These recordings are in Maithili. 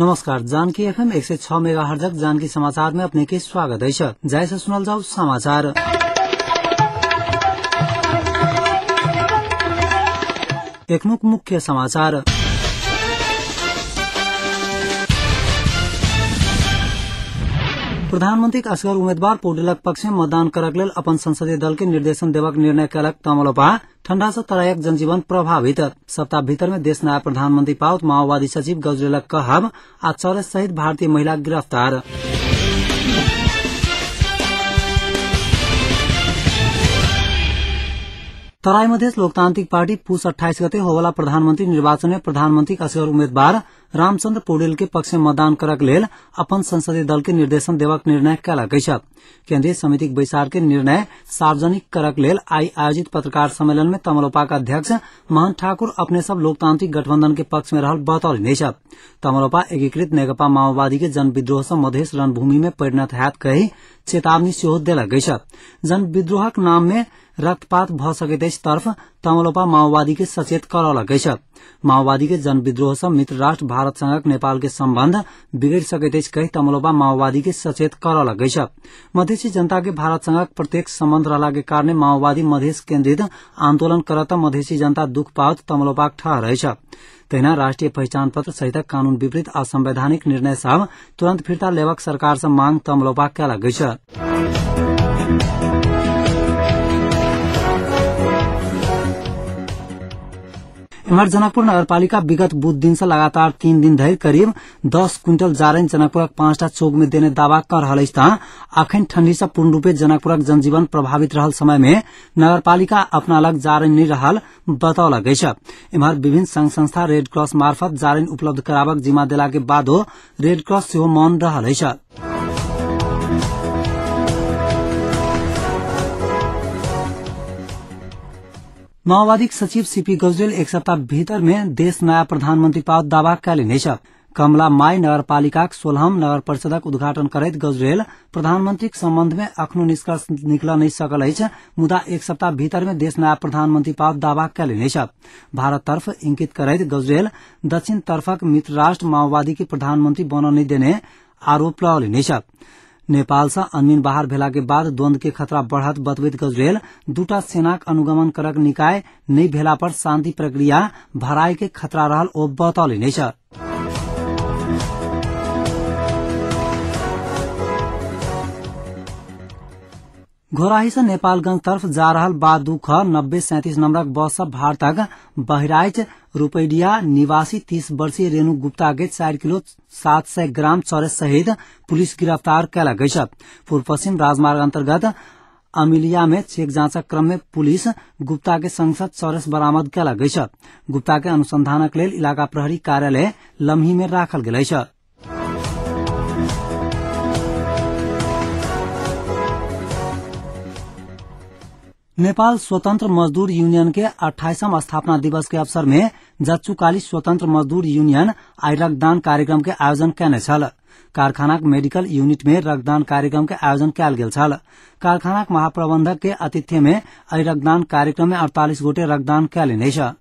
नमस्कार, जानकी एफएम 106 मेगाहर्जक जानकी समाचार में अपने के स्वागत है। जय से सुनल जाऊ समाचार। एखनुक मुख्य समाचार। प्रधानमंत्री असगर उम्मीदवार पौडेलक पक्ष में मतदान करक लेल अपन संसदीय दल के निर्देशन देबाक निर्णय कयलक तमलोपा। ठंडा से तरायक जनजीवन प्रभावित। सप्ताह भीतर में देश नया प्रधानमंत्री पाओत माओवादी सचिव गजरेलक कहब आ चरस सहित भारतीय महिला गिरफ्तार। तराई मधेश लोकतांत्रिक पार्टी पुस 28 गते होवला प्रधानमंत्री निर्वाचन में प्रधानमंत्री असगर उम्मीदवार रामचंद्र पौडेल के पक्ष में मतदान करक लेल अपन संसदीय दल के निर्देशन देबाक निर्णय कयलक अछि। केंद्रीय समितिक बैसार के निर्णय सार्वजनिक करक लेल आई आयोजित पत्रकार सम्मेलन में तमलोपाक अध्यक्ष महंत ठाकुर अपने सब लोकतांत्रिक गठबंधन के पक्ष में रहल बतौलनि अछि। तमलोपा एकीकृत नेकपा माओवादी के जनविद्रोह सँ मधेश रणभूमि में परिणत हैत कहि चेतावनी सेहो देलक अछि। जनविद्रोहक नाम में रक्तपात भ सकैत अछि तर्फ तमलोपा माओवादी के सचेत करौलक अछि। माओवादी के जनविद्रोह सँ मित्र राष्ट्र भारत संगक नेपाल के संबंध बिगड़ सकैत अछि कहि तमलोपा माओवादी के सचेत करौलक अछि। मधेसी जनता के भारत संगक प्रत्यक्ष संबंध रहला के कारणे माओवादी मधेस केन्द्रित आंदोलन करत मधेसी जनता दुख पाओत तमलोपाक ठहर अछि। तहिना राष्ट्रीय पहिचान पत्र सहितक कानून विपरीत असंवैधानिक निर्णय सब तुरंत फिर्ता लेबाक सरकार सँ मांग तमलोपा कयलक अछि। एम्हर जनकपुर नगरपालिका विगत बुध दिन से लगातार 3 दिन धरि करीब 10 क्विंटल जारनि जनकपुरक 5टा चौक में देने दावा कर रहल अछि। अखन ठंडी से पूर्ण रूपे जनकपुरक जनजीवन प्रभावित रहल समय में नगरपालिका अपना लग जारनि नहि रहल बतौलक अछि। एम्हर विभिन्न संघ संस्था रेड क्रॉस मार्फत जारनि उपलब्ध कराबक जिम्मा देला के बादो रेड क्रॉस सेहो मौन रहल अछि। माओवादी सचिव सीपी गजरेल एक सप्ताह भीतर में देश नया प्रधानमंत्री पाओत दावा कयलनि अछि। कमला माई नगरपालिकाक 16म नगर परिषदक उद्घाटन करैत गजरेल प्रधानमंत्रीक संबंध में अखनो निष्कर्ष निकल नहि सकल अछि, मुदा एक सप्ताह भीतर में देश नया प्रधानमंत्री पाओत दावा कयलनि अछि। भारत तरफ इंगित करैत गजरेल दक्षिण तरफक मित्र राष्ट्र माओवादी के प्रधानमंत्री बनऽ नहि देने आरोप लगौलनि अछि। नेपाल से अनमिन बाहर भेला के बाद द्वंद के खतरा बढ़त बतबैत गजरेल दूटा सेनाक अनुगमन करक निकाय नहि भेला पर शांति प्रक्रिया भराई के खतरा रहल ओ बतौलनि अछि। घोराही से नेपालगंज तरफ जा रहल बा 2 ख 9037 नंबरक बस से भारतक बहराइच रुपैडिया निवासी 30 वर्षीय रेणु गुप्ता के 4 किलो 700 ग्राम चरस सहित पुलिस गिरफ्तार कयलक अछि। पूर्व पश्चिम राजमार्ग अंतर्गत अमिलिया में चेक जांचक क्रम में पुलिस गुप्ता के संग चरस बरामद कयलक अछि। गुप्ता के अनुसंधानक लेल इलाका प्रहरी कार्यालय लम्ही में राखल गेल अछि। नेपाल स्वतंत्र मजदूर यूनियन के 28वां स्थापना दिवस के अवसर में जच्चुकाली स्वतंत्र मजदूर यूनियन आई रक्तदान कार्यक्रम के आयोजन कयने छल। कारखानाक मेडिकल यूनिट में रक्तदान कार्यक्रम के आयोजन कयल गेल छल। कारखानाक महाप्रबंधक के आतिथ्य में एहि रक्तदान कार्यक्रम में 48 गोटे रक्तदान कयलनि अछि।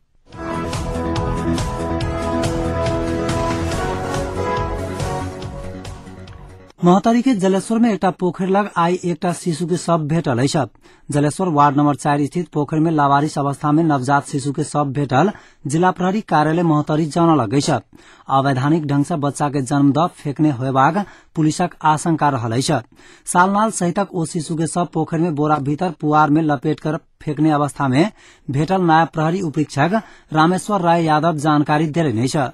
महोत्तरी के जलेश्वर में एकटा पोखरि लग आई एकटा शिशु के शव भेटल अछि। जलेश्वर वार्ड नंबर 4 स्थित पोखरि में लावारिस अवस्था में नवजात शिशु के शव भेटल जिला प्रहरी कार्यालय महोत्तरी जनौलक अछि। अवैधानिक ढंग से बच्चा के जन्म द फेकने होयबाक पुलिसक आशंका रहल अछि। सालनाल सहितक ओ शिशु के शव पोखरि में बोरा भीतर पुआर में लपेट कर फेकने अवस्था में भेटल नायब प्रहरी उपरीक्षक रामेश्वर राय यादव जानकारी देलनि अछि।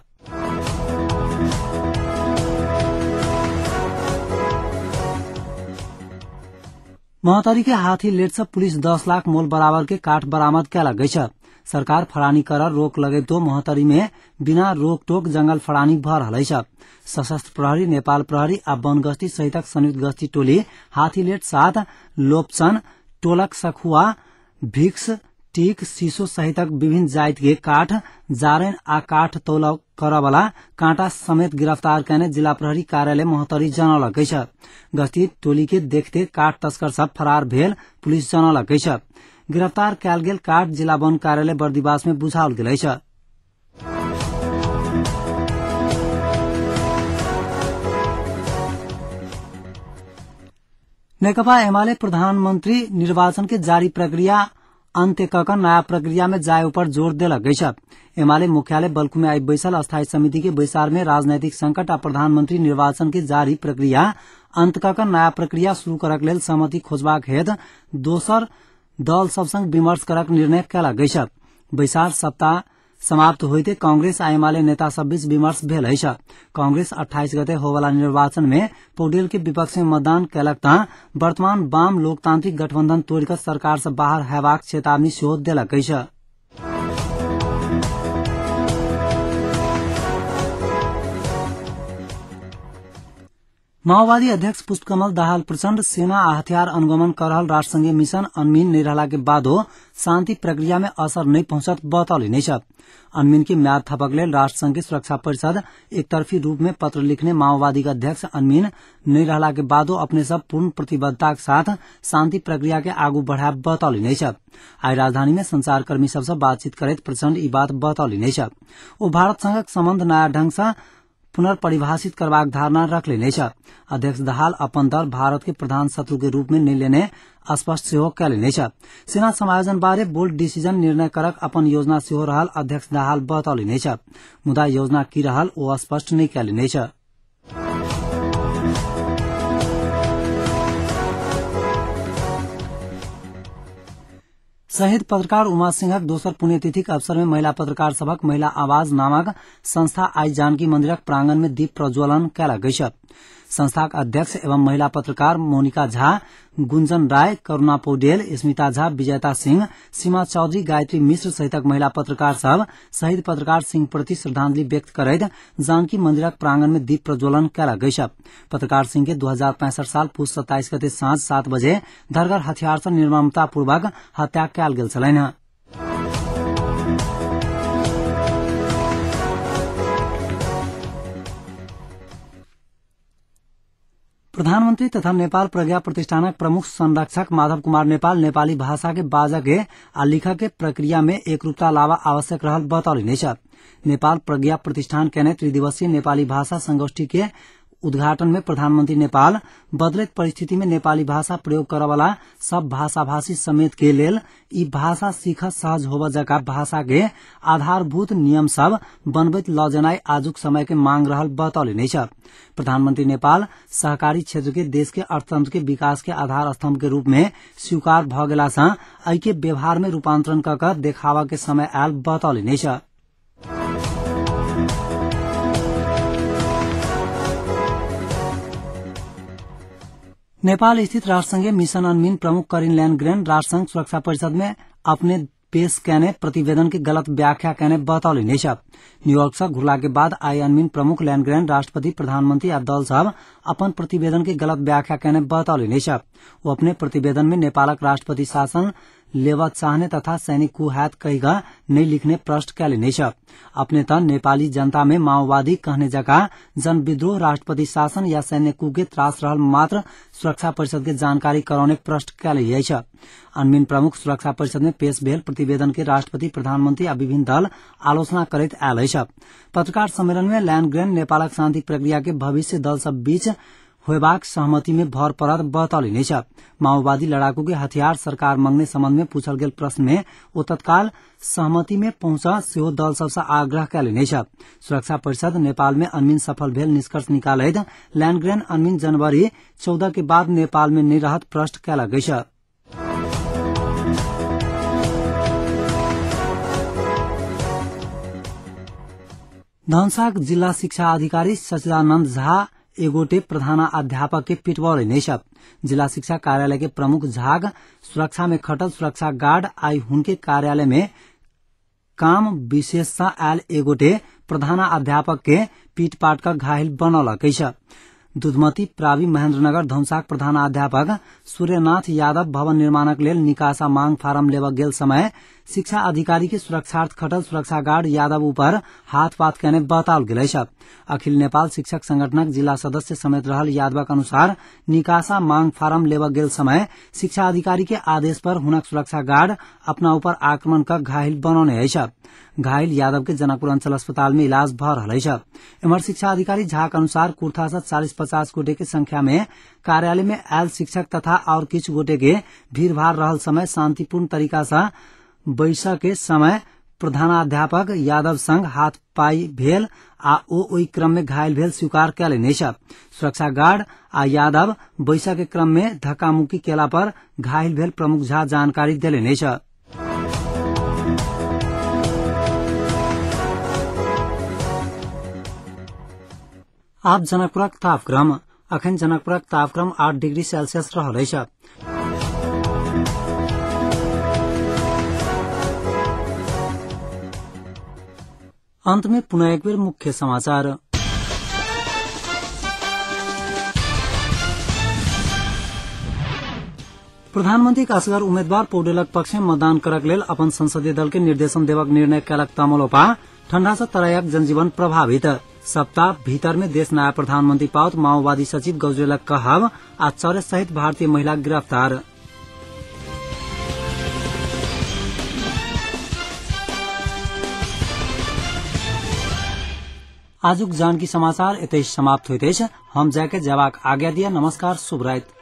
महोत्तरी के हाथी लेट से पुलिस 10 लाख मोल बराबर के काठ बरामद कयलक अछि। सरकार फड़ानी कर रोक लगैतो महोत्तरी में बिना रोक टोक जंगल फड़ानी भ रहल अछि। सशस्त्र प्रहरी, नेपाल प्रहरी आ वन गस्ती सहितक संयुक्त गस्ती टोली हाथी लेट 7 लोपचन, टोलक सखुआ, भिक्स, टीक, शीशो सहितक विभिन्न जाति के काठ जारैन आ काठ तौल करवला कांटा समेत गिरफ्तार कयने जिला प्रहरी कार्यालय महोत्तरी जनौलक अछि। गस्ती टोली के देखते काठ तस्कर सब फरार भेल पुलिस जनौलक अछि। गिरफ्तार कयल गेल काठ जिला वन कार्यालय बर्दिवास में बुझाओल गेल अछि। नेकपा एमाले प्रधानमंत्री निर्वाचन के जारी प्रक्रिया अन्त्य कक नयाँ प्रक्रिया में जाए ऊपर जोर देलक अछि। एमाले मुख्यालय बल्कु में आई बैसल अस्थायी समिति के बैसार में राजनैतिक संकट आ प्रधानमंत्री निर्वाचन के जारी प्रक्रिया अन्त कक नयाँ प्रक्रिया शुरू करक लेल सहमति खोजबाक हेतु दोसर दल सब संग विमर्श करक निर्णय कयलक अछि। बैसार सप्ताह समाप्त होइते कांग्रेस आ एमाले नेता सब बीच विमर्श भेल अछि। कांग्रेस 28 गते होवला निर्वाचन में पौडेल के विपक्ष में मतदान कयलक त वर्तमान वाम लोकतांत्रिक गठबंधन तोड़ि कऽ सरकार से बाहर हेबाक चेतावनी सेहो देलक अछि। माओवादी अध्यक्ष पुष्पकमल दाहाल प्रचण्ड सेना आ हथियार अनुगमन कर रहल राष्ट्रसंघीय मिशन अनमिन नहि रहला के बादो शांति प्रक्रिया में असर नहि पहुंचत बतौलनि अछि। अनमिन के म्याद थपक लेल राष्ट्रसंघ के सुरक्षा परिषद एकतरफी रूप में पत्र लिखने माओवादी के अध्यक्ष अनमिन नहि रहला के बादो अपने सब पूर्ण प्रतिबद्धता के साथ शांति प्रक्रिया के आगू बढ़ायब बतौलनि अछि। आइ राजधानी में संचारकर्मी सब से बातचीत करैत प्रचण्ड ई बात बतौलनि अछि। ओ भारत संगक संबंध नया ढंग से पुनर्परिभाषित करबाक धारणा रखलनि अछि। अध्यक्ष दाहाल अपन दल भारत के प्रधान शत्रु के रूप में नहि लेने स्पष्ट सेहो कयलनि अछि। सेना समायोजन बारे बोल्ड डिसीजन निर्णय करक अपन योजना सेहो रहल अध्यक्ष दाहाल बतौलनि अछि। मुदा योजना की रहल ओ स्पष्ट नहि कयलनि अछि। शहीद पत्रकार उमा सिंहक दोसर पुण्यतिथिक अवसर में महिला पत्रकार सभक महिला आवाज नामक संस्था आई जानकी मंदिरक प्रांगण में दीप प्रज्वलन कयलक अछि। संस्थाक अध्यक्ष एवं महिला पत्रकार मोनिका झा, गुंजन राय, करुणा पौडेल, स्मिता झा, विजेता सिंह, सीमा चौधरी, गायत्री मिश्र सहितक महिला पत्रकार सब शहीद पत्रकार सिंह प्रति श्रद्धांजलि व्यक्त करैत जानकी मंदिरक प्रांगण में दीप प्रज्वलन कयलक अछि। पत्रकार सिंह के 2065 साल पुस 27 गते साँझ 7 बजे धरगर हथियार से निर्ममतापूर्वक हत्या कयल गेल छलनि। प्रधानमंत्री तथा नेपाल प्रज्ञा प्रतिष्ठानक प्रमुख संरक्षक माधव कुमार नेपाल नेपाली भाषा के बाजऽ के आ लिखऽ के प्रक्रिया में एकरूपता लावा आवश्यक रहल बतौलनि अछि। नेपाल प्रज्ञा प्रतिष्ठान केने त्रिदिवसीय नेपाली भाषा संगोष्ठी के उद्घाटन में प्रधानमंत्री नेपाल बदलैत परिस्थिति में नेपाली भाषा प्रयोग करऽ वाला सब भाषाभाषी समेत के लेल ई भाषा सीख सहज होबऽ जका भाषा के आधारभूत नियम सब बनबैत लऽ जेनाइ आजुक समय के मांग रहल बतौलनि अछि। प्रधानमंत्री नेपाल सहकारी क्षेत्र के देश के अर्थतंत्र के विकास के आधार स्तंभ के रूप में स्वीकार भऽ गेला सँ एहि के व्यवहार में रूपांतरण कऽ कऽ देखाबऽ के समय आयल बतौलनि अछि। नेपाल स्थित राष्ट्रसंघीय मिशन अनमिन प्रमुख करिन लैंडग्रेन राष्ट्रसंघ सुरक्षा परिषद में अपने पेश कैने प्रतिवेदन के गलत व्याख्या कैने बतौलनि अछि। न्यूयॉर्क से घुरला के बाद आई अनमिन प्रमुख लैंडग्रेन राष्ट्रपति, प्रधानमंत्री आ दल सब अपन प्रतिवेदन के गलत व्याख्या कैने बतौलनि अछि। ओ अपने प्रतिवेदन में नेपालक राष्ट्रपति शासन लेबऽ चाहने तथा सैनिक कू हैत कहि कऽ नहि लिखने प्रश्न कयलनि अछि। अपने त नेपाली जनता में माओवादी कहने जका जनविद्रोह, राष्ट्रपति शासन या सैन्य कू के त्रास रहल मात्र सुरक्षा परिषद के जानकारी करौने प्रश्न कयलनि अछि। अनमिन प्रमुख सुरक्षा परिषद में पेश भेल प्रतिवेदन के राष्ट्रपति, प्रधानमंत्री आ विभिन्न दल आलोचना करैत आयल अछि। पत्रकार सम्मेलन में लैंडग्रेन नेपालक शांति प्रक्रिया के भविष्य दल सब बीच होयबाक सहमति में भर पड़त बतौलनि अछि। माओवादी लड़ाकू के हथियार सरकार मंगने संबंध में पूछल गेल प्रश्न में ओ तत्काल सहमति में पहुंच सेहो दल सब से आग्रह कयलनि अछि। सुरक्षा परिषद नेपाल में अनमिन सफल भेल निष्कर्ष निकालैत लैंडग्रेन अनमिन जनवरी 14 के बाद नेपाल में नहि रहत प्रश्न कयलक अछि। धनसाक जिल्ला शिक्षा अधिकारी सचिदानन्द झा एगोटे प्रधानाध्यापक के पिटबौलनि अछि। जिला शिक्षा कार्यालय के प्रमुख झाग सुरक्षा में खटल सुरक्षा गार्ड आई हुनके कार्यालय में काम विशेष सँ आयल एगोटे प्रधानाध्यापक के पीटपाट कऽ घायल बनौलक अछि। दुधमती प्रावी महेन्द्रनगर धौंसाक प्रधानाध्यापक सूर्यनाथ यादव भवन निर्माणक लेल निकासा मांग फारम लेबऽ गेल समय शिक्षा अधिकारी के सुरक्षार्थ खटल सुरक्षा गार्ड यादव ऊपर हाथपात केने बताओल गेल अछि। अखिल नेपाल शिक्षक संगठनक जिला सदस्य समेत रहल यादवक अनुसार निकासा मांग फारम लेबऽ गेल समय शिक्षा अधिकारी के आदेश पर हुनक सुरक्षा गार्ड अपना ऊपर आक्रमण कऽ घायल बनौने अछि। घायल यादव के जनकपुर अंचल अस्पताल में इलाज भऽ रहल अछि। एम्हर शिक्षा अधिकारी झा के अनुसार कुर्था से 40 40-50 गोटे के संख्या में कार्यालय में आयल शिक्षक तथा और किछु गोटे के भीड़भाड़ रहल समय शांतिपूर्ण तरीका से बैसक के समय प्रधानाध्यापक यादव संग हाथ पाई भेल आ ओ ओहि क्रम में घायल भेल स्वीकार कयलनि अछि। सुरक्षा गार्ड आ यादव बैसक के क्रम में धक्कामुक्की केला पर घायल भेल प्रमुख झा जानकारी देलनि अछि। आब जनकपुरक तापक्रम। अखन जनकपुरक तापक्रम 8 डिग्री सेल्सियस रहल अछि। अंत में पुनः एक बेर मुख्य समाचार। प्रधानमंत्री असगर उम्मीदवार पौडेलक पक्ष में मतदान करक लेल अपन संसदीय दल के निर्देशन देवक निर्णय कयलक तमलोपा। ठंडा से तरायक जनजीवन प्रभावित। सप्ताह भीतर में देश नया प्रधानमंत्री पाओत माओवादी सचिव गौजेलक कहब आ चौरस सहित भारतीय महिला गिरफ्तार। आजुक जानकी समाचार एतै समाप्त होइत अछि। हम जाके जवाक आज्ञा दिया। नमस्कार, शुभ राति।